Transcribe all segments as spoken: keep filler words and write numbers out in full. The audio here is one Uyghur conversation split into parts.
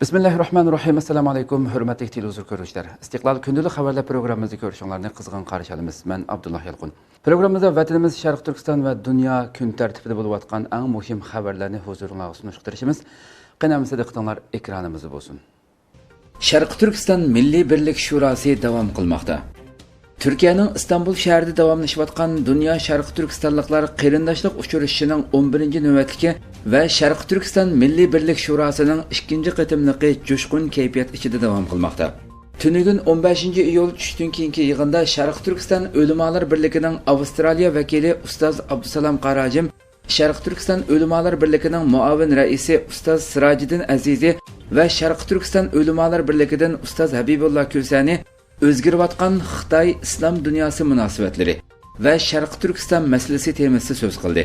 بىسمىللاھىررەھمانىررەھىم. ئەسسالامۇ ئەلەيكۇم، ھۆرمەتلىك تېلېۋىزور كۆرۈشلەر. ئىستىقلال كۈندىلىك خەۋەرلەر پروگراممىمىزنى كۆرۈشۈڭلارنى قىزغىن قارشى ئالىمىز. مەن ئابدۇللا يالقۇن. پروگراممىمىزدا ۋەتىنىمىز شەرقىي تۈركىستان ۋە دۇنيا كۈن تەرتىپىدە بولۇۋاتقان ئەڭ مۇھىم خەۋەرلەرنى ھۇزۇرۇڭلارغا سۇنۇشقا تىرىشىمىز. قېنى ئەمىسە دىققىتىڭلار ئېكرانىمىزدا بولسۇن. شەرقىي تۈركىستان مىللىي بىرلىك شوراسى داۋام قىلماقتا. تۈركىيەنىڭ ئىستانبۇل شەھىرىدە داۋاملىشىۋاتقان دۇنيا شەرقىي تۈركىستانلىقلار قېرىنداشلىق ئۇچرىشىشىنىڭ ئون بىرىنچى نۆۋەتلىكى ۋە شەرقىي تۈركىستان مىللىي بىرلىك شوراسىنىڭ ئىككىنچى قېتىملىقى جۇشقۇن كەيپىيات ئىچىدە داۋام قىلماقتا. تۈنۈگۈن، ئون بەشىنچى ئىيۇل، چۈشتىن كېيىنكى يىغىندا شەرقىي تۈركىستان ئۆلىمالار بىرلىكىنىڭ ئاۋسترالىيە ۋەكىلى ئۇستاز ئابدۇسالام قاراجىم، شەرقىي تۈركىستان ئۆلىمالار بىرلىكىنىڭ مۇئاۋىن رەئىسى ئۇستاز سىراجىدىن ئەزىزى ۋە شەرقىي تۈركىستان ئۆلىمالار بىرلىكىدىن ئۇستاز ھەبىبۇللا كۆسەنى ئۆزگىرىۋاتقان خىتاي ئىسلام دۇنياسى مۇناسىۋەتلىرى ۋە شەرقىي تۈركىستان مەسىلىسى تېمىسىدا سۆز قىلدى.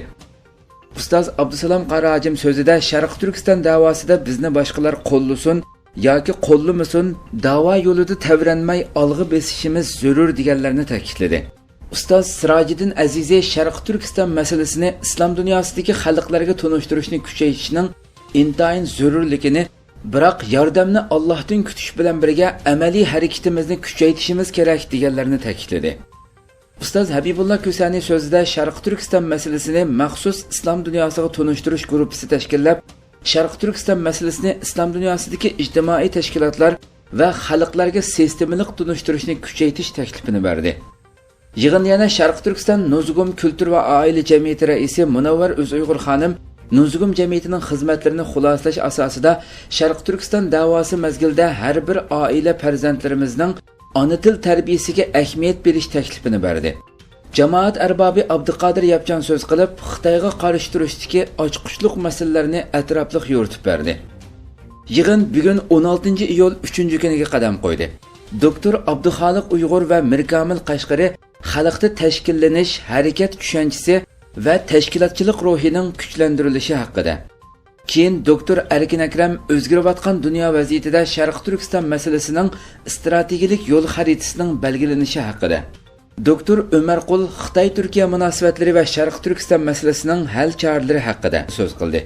ئۇستاز ئابدۇسالام قاراھاجىم سۆزىدە، شەرقىي تۈركىستان دەۋاسىدا بىزنى باشقىلار قوللىسۇن ياكى قوللىمىسۇن، دەۋا يولىدا تەۋرەنمەي ئالغا بېسىشىمىز زۆرۈر، دېگەنلەرنى تەكىتلىدى. ئۇستاز سىراجىدىن ئەزىزى شەرقىي تۈركىستان مەسىلىسىنى ئىسلام دۇنياسىدىكى خەلقلەرگە تونۇشتۇرۇشنى كۈچەيتىشنىڭ ئىنتايىن زۆرۈرلۈكىنى، بىراق ياردەمنى ئاللاھتىن كۈتۈش بىلەن بىرگە ئەمەلىي ھەرىكىتىمىزنى كۈچەيتىشىمىز كېرەك، دېگەنلەرنى تەكىتلىدى. ئۇستاز ھەبىبۇللا كۆسەنى سۆزىدە شەرقىي تۈركىستان مەسىلىسىنى مەخسۇس ئىسلام دۇنياسىغا تونۇشتۇرۇش گۇرۇپپىسى تەشكىللەپ، شەرقىي تۈركىستان مەسىلىسىنى ئىسلام دۇنياسىدىكى ئىجتىمائىي تەشكىلاتلار ۋە خەلقلەرگە سىستېمىلىق تونۇشتۇرۇشنى كۈچەيتىش تەكلىپىنى بەردى. يىغىندا يەنە شەرقىي تۈركىستان نۇزۇگۇم كۈلتۈر ۋە ئائىلە جەمئىيىتى رەئىسى مۇنەۋۋەر ئۆزئۇيغۇر خانىم نۇزۇگۇم جەمئىيىتىنىڭ خىزمەتلىرىنى خۇلاسىلەش ئاساسىدا شەرقىي تۈركىستان دەۋاسى مەزگىلىدە ھەر بىر ئائىلە پەرزەنتلىرىمىزنىڭ ئانا تىل تەربىيىسىگە ئەھمىيەت بېرىش تەكلىپىنى بەردى. جامائەت ئەربابى ئابدۇقادىر ياپچان سۆز قىلىپ، خىتايغا قارشى تۇرۇشتىكى ئاچقۇچلۇق مەسىلىلەرنى ئەتراپلىق يورۇتۇپ بەردى. يىغىن بۈگۈن، ئون ئالتىنچى ئىيۇل، ئۈچىنچى كۈنىگە قەدەم قويدى. دوكتور ئابدۇخالىق ئۇيغۇر ۋە مىركامىل قەشقىرى خەلقتە تەشكىللىنىش، ھەرىكەت چۈشەنچىسى ۋە تەشكىلاتچىلىق روھىنىڭ كۈچلەندۈرۈلۈشى ھەققىدە، كېيىن دوكتور ئەركىن ئەكرەم ئۆزگىرىۋاتقان دۇنيا ۋەزىيىتىدە شەرقىي تۈركىستان مەسىلىسىنىڭ ئىستراتېگىيىلىك يول خەرىتىسىنىڭ بەلگىلىنىشى ھەققىدە، دوكتور ئۆمەرقۇل خىتاي-تۈركىيە مۇناسىۋەتلىرى ۋە شەرقىي تۈركىستان مەسىلىسىنىڭ ھەل چارىلىرى ھەققىدە سۆز قىلدى.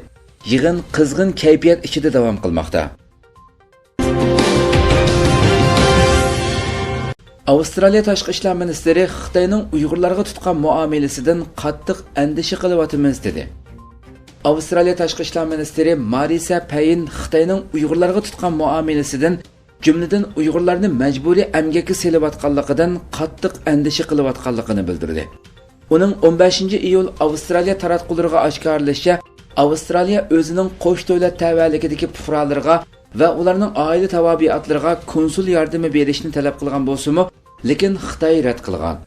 يىغىن قىزغىن كەيپىيات ئىچىدە داۋام قىلماقتا. ئاۋسترالىيە تاشقى ئىشلار مىنىستىرى خىتاينىڭ ئۇيغۇرلارغا تۇتقان مۇئامىلىسىدىن قاتتىق ئەندىشە قىلىۋاتىمىز، دېدى. ئاۋسترالىيە تاشقى ئىشلار مىنىستىرى مارىسا پەين خىتاينىڭ ئۇيغۇرلارغا تۇتقان مۇئامىلىسىدىن، جۈملىدىن ئۇيغۇرلارنى مەجبۇرىي ئەمگەككە سېلىۋاتقانلىقىدىن قاتتىق ئەندىشە قىلىۋاتقانلىقىنى بىلدۈردى. ئۇنىڭ ئون بەشىنچى ئىيۇل ئاۋسترالىيە تاراتقۇلىرىغا ئاشكارىلىشىچە، ئاۋسترالىيە ئۆزىنىڭ قوش دۆلەت تەۋەلىكىدىكى پۇقرالىرىغا ۋە ئۇلارنىڭ ئائىلە تاۋابىئاتلىرىغا كونسۇل ياردىمى بېرىشنى تەلەپ قىلغان بولسىمۇ، لېكىن خىتاي رەت قىلغان.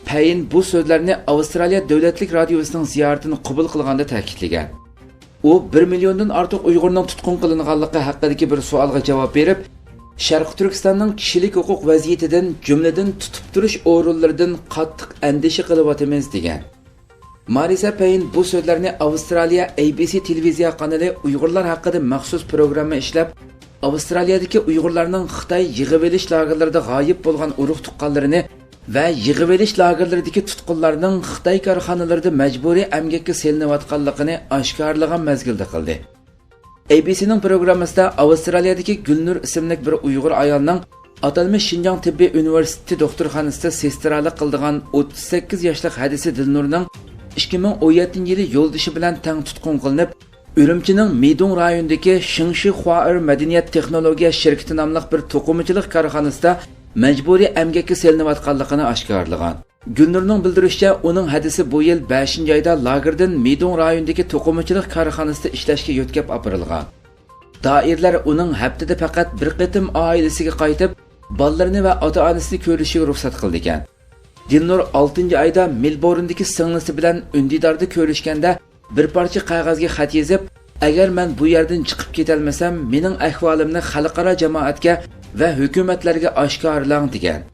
پەين بۇ سۆزلەرنى ئاۋسترالىيە دۆلەتلىك رادىيوسىنىڭ زىيارىتىنى قوبۇل قىلغاندا تەكىتلىگەن. ئۇ بىر مىليوندىن ئارتۇق ئۇيغۇرنىڭ تۇتقۇن قىلىنغانلىقى ھەققىدىكى بىر سوئالغا جاۋاب بېرىپ، شەرقىي تۈركىستاننىڭ كىشىلىك ھوقۇق ۋەزىيىتىدىن، جۈملىدىن تۇتۇپ تۇرۇش ئورۇنلىرىدىن قاتتىق ئەندىشە قىلىۋاتىمىز، دېگەن. مارىسا پەين بۇ سۆزلەرنى ئاۋسترالىيە ئەي بى سى تېلېۋىزىيە قانىلى ئۇيغۇرلار ھەققىدە مەخسۇس پروگرامما ئىشلەپ، ئاۋسترالىيەدىكى ئۇيغۇرلارنىڭ خىتاي يىغىۋېلىش لاگېرلىرىدا غايىب بولغان ئۇرۇق-تۇغقانلىرىنى ۋە يىغىۋېلىش لاگېرلىرىدىكى تۇتقۇنلارنىڭ خىتاي كارخانىلىرىدا مەجبۇرىي ئەمگەككە سېلىنىۋاتقانلىقىنى ئاشكارىلىغان مەزگىلدە قىلدى. ئەي بى سىنىڭ پروگراممىسىدا ئاۋسترالىيەدىكى گۈلنۇر ئىسىملىك بىر ئۇيغۇر ئايالنىڭ ئاتالمىش شىنجاڭ تېببىي ئۇنىۋېرسىتېتى دوختۇرخانىسىدا سېسترالىق قىلىدىغان ئوتتۇز سەككىز ياشلىق ھەدىسە دىلنۇرنىڭ ئىككى مىڭ ئون يەتتىنچى يىلى يولدىشى بىلەن تەڭ تۇتقۇن قىلىنىپ، ئۈرۈمچىنىڭ مىدۇڭ رايونىدىكى شىڭشى خۇائېر مەدەنىيەت تېخنولوگىيە شىركىتى ناملىق بىر توقۇمىچىلىق كارخانىسىدا مەجبۇرىي ئەمگەككە سېلىنىۋاتقانلىقىنى ئاشكارىلىغان. گۈلنۇرنىڭ بىلدۈرۈشىچە، ئۇنىڭ ھەدىسى بۇ يىل بەشىنچى ئايدا لاگېردىن مىدۇڭ رايونىدىكى توقۇمىچىلىق كارخانىسىدا ئىشلەشكە يۆتكەپ ئاپىرىلغان. دائىرىلەر ئۇنىڭ ھەپتىدە پەقەت بىر قېتىم ئائىلىسىگە قايتىپ، بالىلىرىنى ۋە ئاتا-ئانىسىنى كۆرۈشىگە رۇخسەت قىلىدىكەن. دىلنۇر ئالتىنچى ئايدا مېلبورندىكى سىڭلىسى بىلەن ئۈندىداردا كۆرۈشكەندە، بىر پارچە قەغەزگە خەت يېزىپ، «ئەگەر مەن بۇ يەردىن چىقىپ كېتەلمىسەم، مېنىڭ ئەھۋالىمنى خەلقئارا جامائەتكە ۋە ھۆكۈمەتلەرگە ئاشكارىلاڭ» دېگەن.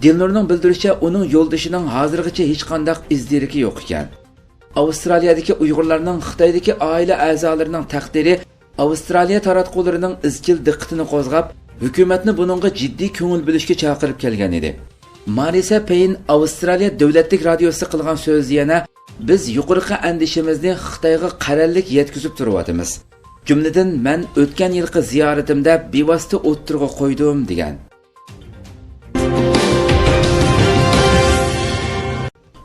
دىلنۇرنىڭ بىلدۈرۈشىچە، ئۇنىڭ يولدىشىنىڭ ھازىرغىچە ھېچقانداق ئىز-دېرىكى يوق ئىكەن. ئاۋسترالىيەدىكى ئۇيغۇرلارنىڭ خىتايدىكى ئائىلە ئەزالىرىنىڭ تەقدىرى ئاۋسترالىيە تاراتقۇلىرىنىڭ ئىزچىل دىققىتىنى قوزغاپ، ھۆكۈمەتنى بۇنىڭغا جىددىي كۆڭۈل بۆلۈشكە چاقىرىپ كەلگەن ئىدى. مارىسا پەين ئاۋسترالىيە دۆلەتلىك رادىيوسىدا قىلغان سۆزىدە يەنە، «بىز يۇقىرىقى ئەندىشىمىزنى خىتايغا قەرەللىك يەتكۈزۈپ تۇرۇۋاتىمىز. جۈملىدىن مەن ئۆتكەن يىلقى زىيارىتىمدە بىۋاسىتە ئوتتۇرىغا قويدۇم، دېگەن.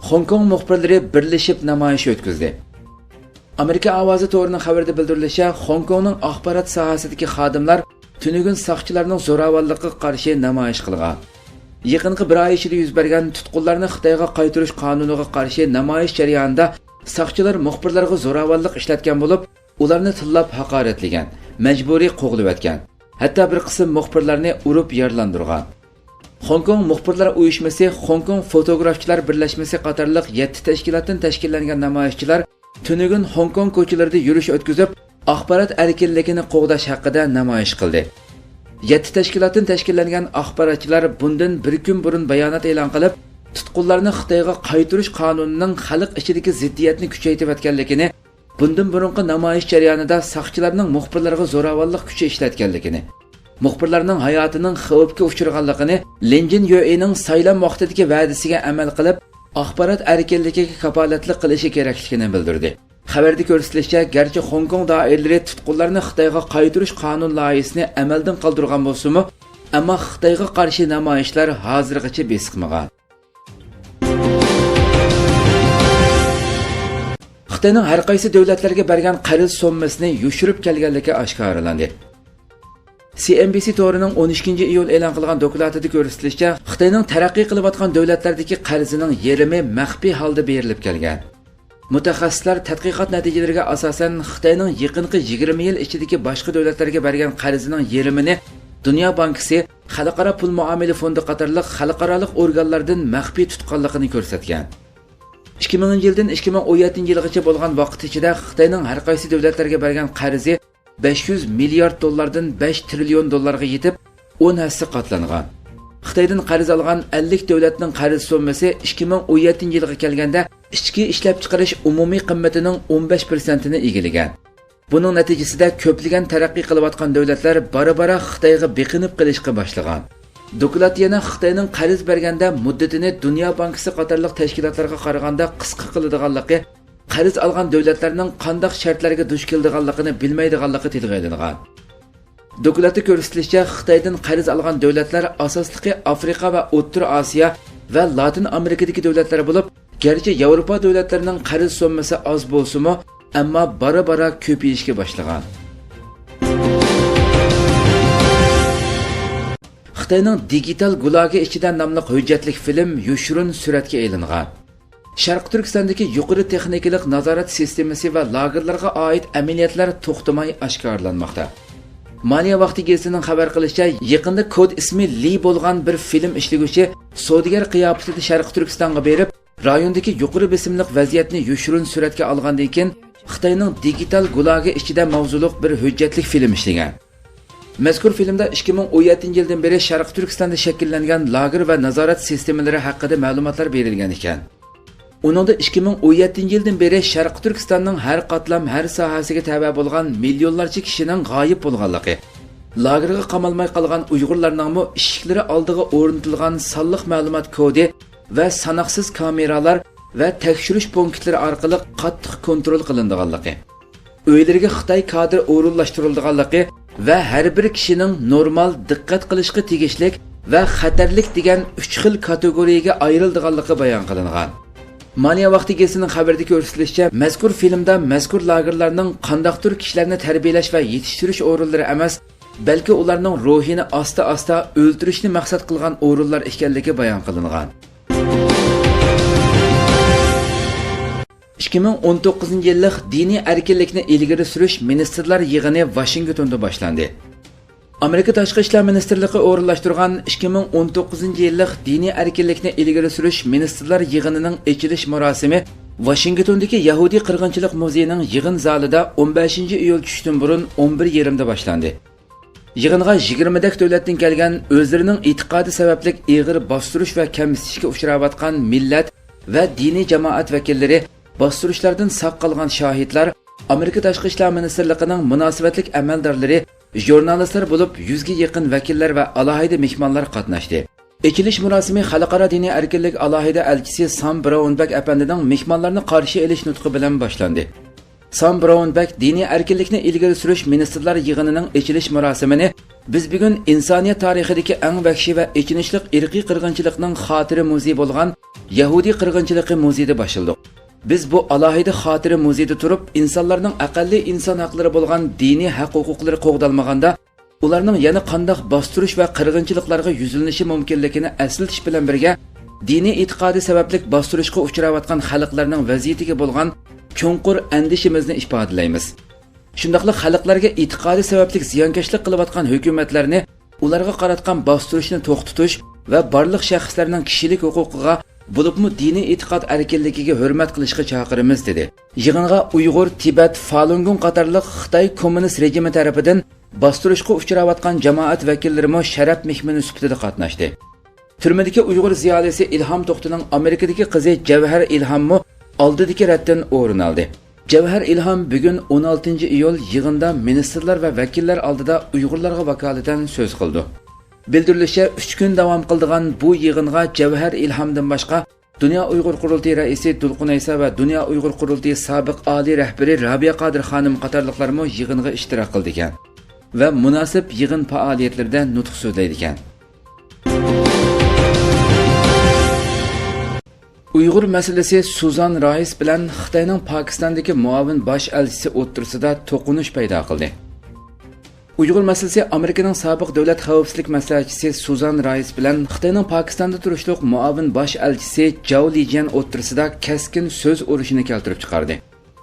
خوڭكوڭ مۇخبىرلىرى بىرلىشىپ نامايىش ئۆتكۈزدى. ئامېرىكا ئاۋازى تورىنىڭ خەۋىرىدە بىلدۈرۈلۈشىچە، خوڭكوڭنىڭ ئاخبارات ساھەسىدىكى خادىملار تۈنۈگۈن ساقچىلارنىڭ زوراۋانلىقىغا قارشى نامايىش قىلغان. يېقىنقى بىر ئاي ئىچىدە يۈز بەرگەن تۇتقۇنلارنى خىتايغا قايتۇرۇش قانۇنىغا قارشى نامايىش جەريانىدا ساقچىلار مۇخبىرلارغا زوراۋانلىق ئىشلەتكەن بولۇپ، ئۇلارنى تىللاپ ھاقارەتلىگەن، مەجبۇرىي قوغلىۋەتكەن، ھەتتا بىر قىسىم مۇخبىرلارنى ئۇرۇپ يارىلاندۇرغان. خوڭكوڭ مۇخبىرلار ئۇيۇشمىسى، خوڭكوڭ فوتوگرافچىلار بىرلەشمىسى قاتارلىق يەتتە تەشكىلاتتىن تەشكىللەنگەن نامايىشچىلار تۈنۈگۈن خوڭكوڭ كوچىلىرىدا يۈرۈش ئۆتكۈزۈپ، ئاخبارات ئەركىنلىكىنى قوغداش ھەققىدە نامايىش قىلدى. يەتتە تەشكىلاتتىن تەشكىللەنگەن ئاخباراتچىلار بۇندىن بىر كۈن بۇرۇن بايانات ئېلان قىلىپ، تۇتقۇنلارنى خىتايغا قايتۇرۇش قانۇنىنىڭ خەلق ئىچىدىكى زىددىيەتنى كۈچەيتىۋەتكەنلىكىنى، بۇندىن بۇرۇنقى نامايىش جەريانىدا ساقچىلارنىڭ مۇخبىرلارغا زوراۋانلىق كۈچى ئىشلەتكەنلىكىنى، مۇخبىرلارنىڭ ھاياتىنىڭ خەۋپكە ئۇچرىغانلىقىنى، لىن جىن يۆئىنىڭ سايلام ۋاقتىدىكى ۋەدىسىگە ئەمەل قىلىپ، ئاخبارات ئەركىنلىكىگە كاپالەتلىك قىلىشى كېرەكلىكىنى بىلدۈردى. خەۋەردە كۆرسىتىلىشىچە، گەرچە خوڭكوڭ دائىرىلىرى تۇتقۇنلارنى خىتايغا قايتۇرۇش قانۇن لايىھىسىنى ئەمەلدىن قالدۇرغان بولسىمۇ، ئەمما خىتايغا قارشى نامايىشلار ھازىرغىچە بېسىقمىغان. خىتاينىڭ ھەر قايسى دۆلەتلەرگە بەرگەن قەرز سوممىسىنى يوشۇرۇپ كەلگەنلىكى ئاشكارىلاندى. سى ئېن بى سى تورىنىڭ ئون ئىككىنچى ئىيۇل ئېلان قىلغان دوكلاتىدا كۆرسىتىلىشىچە، خىتاينىڭ تەرەققىي قىلىۋاتقان دۆلەتلەردىكى قەرزىنىڭ يېرىمى مەخپىي ھالدا بېرىلىپ كەلگەن. مۇتەخەسسىسلەر تەتقىقات نەتىجىلىرىگە ئاساسەن، خىتاينىڭ يېقىنقى يىگىرمە يىل ئىچىدىكى باشقا دۆلەتلەرگە بەرگەن قەرزىنىڭ يېرىمىنى دۇنيا بانكىسى، خەلقئارا پۇل مۇئامىلە فوندى قاتارلىق خەلقئارالىق ئورگانلاردىن مەخپىي تۇتقانلىقىنى كۆرسەتكەن. ئىككى مىڭىنچى يىلدىن ئىككى مىڭ ئون يەتتىنچى يىلغىچە بولغان ۋاقىت ئىچىدە خىتاينىڭ ھەر قايسى دۆلەتلەرگە بەرگەن قەرزى بەش يۈز مىليارد دوللاردىن بەش تىرىليون دوللارغا يېتىپ، ئون ھەسسە قاتلانغان. خىتايدىن قەرز ئالغان ئەللىك دۆلەتنىڭ قەرز سوممىسى ئىككى مىڭ ئون يەتتىنچى يىلغا كەلگەندە ئىچكى ئىشلەپچىقىرىش ئومۇمىي قىممىتىنىڭ ئون بەش پىرسەنتىنى ئىگىلىگەن. بۇنىڭ نەتىجىسىدە كۆپلىگەن تەرەققىي قىلىۋاتقان دۆلەتلەر بارا-بارا خىتايغا بېقىنىپ قېلىشقا باشلىغان. دوكلات يەنە خىتاينىڭ قەرز بەرگەندە مۇددىتىنى دۇنيا بانكىسى قاتارلىق تەشكىلاتلارغا قارىغاندا قىسقا قىلىدىغانلىقى، قەرز ئالغان دۆلەتلەرنىڭ قانداق شەرتلەرگە دۇچ كېلىدىغانلىقىنى بىلمەيدىغانلىقى تىلغا ئېلىنغان. دوكلاتتا كۆرسىتىلىشىچە، خىتايدىن قەرز ئالغان دۆلەتلەر ئاساسلىقى ئافرىقا ۋە ئوتتۇرا ئاسىيا ۋە لاتىن ئامېرىكىدىكى دۆلەتلەر بولۇپ، گەرچە ياۋروپا دۆلەتلىرىنىڭ قەرز سوممىسى ئاز بولسىمۇ، ئەمما بارا-بارا كۆپىيىشكە باشلىغان. خىتاينىڭ دىگىتال گۇلاگى ئىچىدە ناملىق ھۆججەتلىك فىلىم يوشۇرۇن سۈرەتكە ئېلىنغان. شەرقىي تۈركىستاندىكى يۇقىرى تېخنىكىلىق نازارەت سىستېمىسى ۋە لاگېرلارغا ئائىت ئەمەلىيەتلەر توختىماي ئاشكارىلانماقتا. مالىيە ۋاقتى گېزىتىنىڭ خەۋەر قىلىشىچە، يېقىندا كود ئىسمى لى بولغان بىر فىلىم ئىشلىگۈچى سودىگەر قىياپىتىدە شەرقىي تۈركىستانغا بېرىپ، رايوندىكى يۇقىرى بېسىملىق ۋەزىيەتنى يوشۇرۇن سۈرەتكە ئالغاندىن كېيىن، خىتاينىڭ دىگىتال گۇلاگى ئىچىدە ماۋزۇلۇق بىر ھۆججەتلىك فىلىم ئىشلىگەن. مەزكۇر فىلىمدا ئىككى مىڭ ئون يەتتىنچى يىلدىن بېرى شەرقىي تۈركىستاندا شەكىللەنگەن لاگېر ۋە نازارەت سىستېمىلىرى ھەققىدە مەلۇماتلار بېرىلگەن ئىكەن. ئۇنىڭدا ئىككى مىڭ ئون يەتتىنچى يىلدىن بېرى شەرقىي تۈركىستاننىڭ ھەر قاتلام، ھەر ساھەسىگە تەۋە بولغان مىليونلارچە كىشىنىڭ غايىب بولغانلىقى، لاگېرغا قامالماي قالغان ئۇيغۇرلارنىڭمۇ ئىشىكلىرى ئالدىغا ئورنىتىلغان سانلىق مەلۇمات كودى ۋە ساناقسىز كامېرالار ۋە تەكشۈرۈش پونكىتلىرى ئارقىلىق قاتتىق كونترول قىلىنىدىغانلىقى، ئۆيلىرىگە خىتاي كادىر ئورۇنلاشتۇرۇلىدىغانلىقى ۋە ھەر بىر كىشىنىڭ نورمال دىققەت قىلىشقا تېگىشلىك ۋە خەتەرلىك دېگەن ئۈچ خىل كاتېگورىيەگە ئايرىلىدىغانلىقى بايان قىلىنغان. مالىيە ۋاقتى گېزىتىنىڭ خەۋىرىدە كۆرسىتىلىشىچە، مەزكۇر فىلىمدا مەزكۇر لاگېرلارنىڭ قانداقتۇر كىشىلەرنى تەربىيەلەش ۋە يېتىشتۈرۈش ئورۇنلىرى ئەمەس، بەلكى ئۇلارنىڭ روھىنى ئاستا-ئاستا ئۆلتۈرۈشنى مەقسەت قىلغان ئورۇنلار ئىكەنلىكى بايان قىلىنغان. ئىككى مىڭ ئون توققۇزىنچى يىللىق دىنىي ئەركىنلىكنى ئىلگىرى سۈرۈش مىنىستىرلار يىغىنى ۋاشىنگتوندا باشلاندى. ئامېرىكا تاشقى ئىشلار مىنىستىرلىقى ئورۇنلاشتۇرغان ئىككى مىڭ ئون توققۇزىنچى يىللىق دىنىي ئەركىنلىكنى ئىلگىرى سۈرۈش مىنىستىرلار يىغىنىنىڭ ئېچىلىش مۇراسىمى ۋاشىنگتوندىكى يەھۇدىي قىرغىنچىلىق مۇزېيىنىڭ يىغىن زالىدا ئون بەشىنچى ئىيۇل چۈشتىن بۇرۇن ئون بىر يېرىمدا باشلاندى. يىغىنغا يىگىرمىدەك دۆلەتتىن كەلگەن، ئۆزلىرىنىڭ ئېتىقادى سەۋەبلىك ئېغىر باستۇرۇش ۋە كەمسىتىشكە ئۇچراۋاتقان مىللەت ۋە دىنىي جامائەت ۋەكىللىرى، باستۇرۇشلاردىن ساق قالغان شاھىتلار، ئامېرىكا تاشقى ئىشلار مىنىستىرلىقىنىڭ مۇناسىۋەتلىك ئەمەلدارلىرى، ژۇرنالىستلار بولۇپ يۈزگە يېقىن ۋەكىللەر ۋە ئالاھىدە مېھمانلار قاتناشتى. ئېچىلىش مۇراسىمى خەلقئارا دىنىي ئەركىنلىك ئالاھىدە ئەلچىسى سام براۋنبەك ئەپەندىنىڭ مېھمانلارنى قارشى ئېلىش نۇتقى بىلەن باشلاندى. سام براونبەك دىنىي ئەركىنلىكنى ئىلگىرى سۈرۈش مىنىستىرلار يىغىنىنىڭ ئېچىلىش مۇراسىمىنى بىز بۈگۈن ئىنسانىيەت تارىخىدىكى ئەڭ ۋەھشىي ۋە ئېچىنىشلىق ئىرقىي قىرغىنچىلىقنىڭ خاتىرە مۇزېيى بولغان يەھۇدىي قىرغىنچىلىقى مۇزېيىدا باشلىدۇق. بىز بۇ ئالاھىدە خاتىرە مۇزېيدا تۇرۇپ، ئىنسانلارنىڭ ئەقەللىي ئىنسان ھەقلىرى بولغان دىنىي ھەق-ھوقۇقلىرى قوغدالمىغاندا، ئۇلارنىڭ يەنە قانداق باستۇرۇش ۋە قىرغىنچىلىقلارغا يۈزلىنىشى مۇمكىنلىكىنى ئەسلىتىش بىلەن بىرگە، دىنىي ئېتىقادى سەۋەبلىك باستۇرۇشقا ئۇچراۋاتقان خەلقلەرنىڭ ۋەزىيىتىگە بولغان چوڭقۇر ئەندىشىمىزنى ئىپادىلەيمىز. شۇنداقلا خەلقلەرگە ئېتىقادى سەۋەبلىك زىيانكەشلىك قىلىۋاتقان ھۆكۈمەتلەرنى ئۇلارغا قاراتقان باستۇرۇشنى توختىتىش ۋە بارلىق شەخسلەرنىڭ كىشىلىك ھوقۇقىغا، بولۇپمۇ دىنىي ئېتىقاد ئەركىنلىكىگە ھۆرمەت قىلىشقا چاقىرىمىز، دېدى. يىغىنغا ئۇيغۇر، تىبەت، فالۇنگۇڭ قاتارلىق خىتاي كوممۇنىست رېجىمى تەرىپىدىن باستۇرۇشقا ئۇچراۋاتقان جامائەت ۋەكىللىرىمۇ شەرەپ مېھمىنى سۈپىتىدە قاتناشتى. تۈرمىدىكى ئۇيغۇر زىيالىيسى ئىلھام توختىنىڭ ئامېرىكىدىكى قىزى جەۋھەر ئىلھاممۇ ئالدىدىكى رەتتىن ئورۇن ئالدى. جەۋھەر ئىلھام بۈگۈن ئون ئالتىنچى ئىيۇل يىغىندا مىنىستىرلار ۋە ۋەكىللەر ئالدىدا ئۇيغۇرلارغا ۋاكالىتەن سۆز قىلىدۇ. بىلدۈرۈلۈشىچە، ئۈچ كۈن داۋام قىلىدىغان بۇ يىغىنغا جەۋھەر ئىلھامدىن باشقا، دۇنيا ئۇيغۇر قۇرۇلتىيى رەئىسى دولقۇن ئەيسا ۋە دۇنيا ئۇيغۇر قۇرۇلتىيى سابىق ئالىي رەھبىرى رابىيە قادىر خانىم قاتارلىقلارمۇ يىغىنغا ئىشتىراك قىلىدىكەن ۋە مۇناسىپ يىغىن پائالىيەتلىرىدە نۇتۇق سۆزلەيدىكەن. ئۇيغۇر مەسىلىسى سۇزان رايس بىلەن خىتاينىڭ پاكىستاندىكى مۇئاۋىن باش ئەلچىسى ئوتتۇرىسىدا توقۇنۇش پەيدا قىلدى. ئۇيغۇر مەسىلىسى ئامېرىكىنىڭ سابىق دۆلەت خەۋپسىزلىك مەسلىھەتچىسى سۇزان رايس بىلەن خىتاينىڭ پاكىستاندا تۇرۇشلۇق مۇئاۋىن باش ئەلچىسى جاۋ لىجيەن ئوتتۇرىسىدا كەسكىن سۆز ئۇرۇشىنى كەلتۈرۈپ چىقاردى.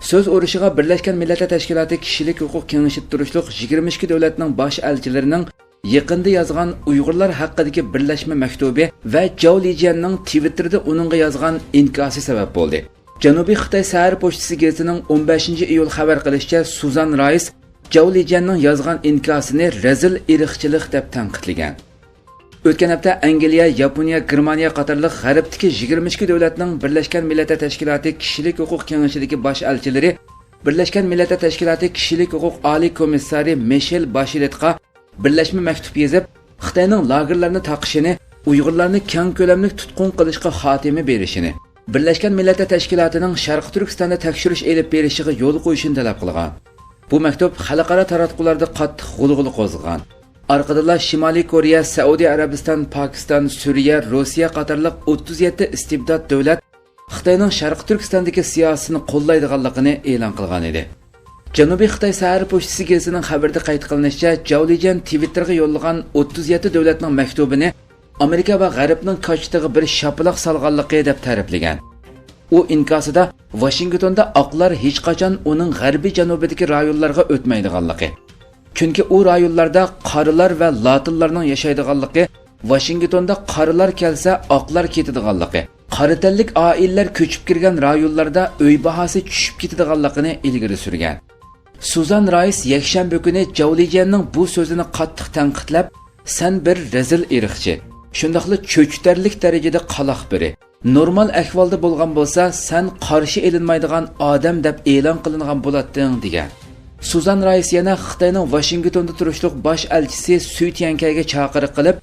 سۆز ئۇرۇشىغا بىرلەشكەن مىللەتلەر تەشكىلاتى كىشىلىك ھوقۇق كېڭىشىدە تۇرۇشلۇق يىگىرمە ئىككى دۆلەتنىڭ باش ئەلچىلىرىنىڭ يېقىندا يازغان ئۇيغۇرلار ھەققىدىكى بىرلەشمە مەكتۇبى ۋە جاۋ لىجيەننىڭ تىۋىتتېردا ئۇنىڭغا يازغان ئىنكاسى سەۋەب بولدى. جەنۇبىي خىتاي سەھەر پوچتىسى گېزىتىنىڭ ئون بەشىنچى ئىيۇل خەۋەر قىلىشىچە، سۇزان رايس جاۋ لىجيەننىڭ يازغان ئىنكاسىنى رەزىل ئىرقچىلىق دەپ تەنقىدلىگەن. ئۆتكەن ھەپتە ئەنگلىيە، ياپونىيە، گېرمانىيە قاتارلىق غەربتىكى يىگىرمە ئىككى دۆلەتنىڭ بىرلەشكەن مىللەتلەر تەشكىلاتى كىشىلىك ھوقۇق كېڭىشىدىكى باش ئەلچىلىرى بىرلەشكەن مىللەتلەر تەشكىلاتى كىشىلىك ھوقۇق ئالىي كومىسسارى مىشېل باشلېتقا بىرلەشمە مەكتۇپ يېزىپ، خىتاينىڭ لاگېرلارنى تاقىشىنى، ئۇيغۇرلارنى كەڭ كۆلەملىك تۇتقۇن قىلىشقا خاتىمە بېرىشىنى، بىرلەشكەن مىللەتلەر تەشكىلاتىنىڭ شەرقىي تۈركىستاندا تەكشۈرۈش ئېلىپ بېرىشىغا يول قويۇشىنى تەلەپ قىلغان. بۇ مەكتۇپ خەلقئارا تاراتقۇلاردا قاتتىق غۇلغۇلا قوزغىغان. ئارقىدىنلا شىمالىي كورېيە، سەئۇدى ئەرەبىستان، پاكىستان، سۈرىيە، روسىيە قاتارلىق ئوتتۇز يەتتە ئىستىبدات دۆلەت خىتاينىڭ شەرقىي تۈركىستاندىكى سىياسىتىنى قوللايدىغانلىقىنى ئېلان قىلغان ئىدى. جەنۇبىي خىتاي سەھەر پوچتىسى گېزىتىنىڭ خەۋىرىدە قەيت قىلىنىشىچە، جاۋ لىجيەن تىۋىتتېرغا يوللىغان ئوتتۇز يەتتە دۆلەتنىڭ مەكتۇبىنى ئامېرىكا ۋە غەربنىڭ كاچىتىغا بىر شاپىلاق سالغانلىقى دەپ تەرىپلىگەن. ئۇ ئىنكاسىدا ۋاشىنگتوندا ئاقلار ھېچقاچان ئۇنىڭ غەربىي جەنۇبىدىكى رايونلارغا ئۆتمەيدىغانلىقى، چۈنكى ئۇ رايونلاردا قارىلار ۋە لاتىنلارنىڭ ياشايدىغانلىقى، ۋاشىنگتوندا قارىلار كەلسە ئاقلار كېتىدىغانلىقى، قارا تەنلىك ئائىلىلەر كۆچۈپ كىرگەن رايونلاردا ئۆي باھاسى چۈشۈپ كېتىدىغانلىقىنى ئىلگىرى سۈرگەن. سۇزان رايس يەكشەنبە كۈنى جاۋ لىجيەننىڭ بۇ سۆزىنى قاتتىق تەنقىدلەپ، سەن بىر رەزىل ئىرقچى، شۇنداقلا چۆچۈتەرلىك دەرىجىدە قالاق بىرى، نورمال ئەھۋالدا بولغان بولسا، سەن قارشى ئېلىنمايدىغان ئادەم دەپ ئېلان قىلىنغان بولاتتىڭ، دېگەن. سۇزان رايس يەنە خىتاينىڭ ۋاشىنگتوندا تۇرۇشلۇق باش ئەلچىسى سۈي تيەنكەيگە چاقىرىق قىلىپ،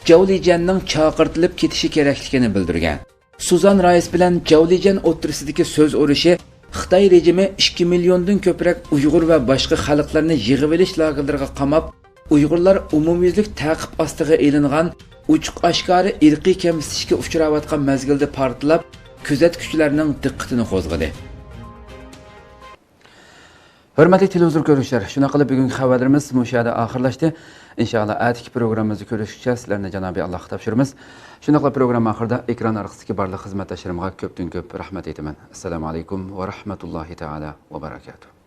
جاۋ لىجيەننىڭ چاقىرتىلىپ كېتىشى كېرەكلىكىنى بىلدۈرگەن. سۇزان رايس بىلەن جاۋ لىجيەن ئوتتۇرىسىدىكى سۆز ئۇرۇشى خىتاي رېجىمى ئىككى مىليوندىن كۆپرەك ئۇيغۇر ۋە باشقا خەلقلەرنى يىغىۋېلىش لاگېرلىرىغا قاماپ، ئۇيغۇرلار ئومۇميۈزلۈك تەقىب ئاستىغا ئېلىنغان ئوچۇق-ئاشكارا ئىرقىي كەمسىتىشكە ئۇچراۋاتقان مەزگىلدە پارتلاپ، كۆزەتكۈچىلەرنىڭ دىققىتىنى قوزغىدى. ھۆرمەتلىك تېلېۋىزور كۆرۈشلەر، شۇنداق قىلىپ بۈگۈنكى خەۋەرلىرىمىز مۇشۇ يەردە ئاخىرلاشتى. ئىنشائاللا، ئەتىكى پروگراممىمىزدا كۆرۈشكىچە سىلەرنى جانابى ئاللاھقا تاپشۇرىمىز. شۇنداقلا پروگرامما ئاخىرىدا ئېكران ئارقىسىدىكى بارلىق خىزمەتداشلىرىمغا كۆپتىن كۆپ رەھمەت ئېيتىمەن. ئەسسالامۇ ئەلەيكۇم ۋە رەھمەتۇللاھى تائالا ۋە بەرەكاتۇھ.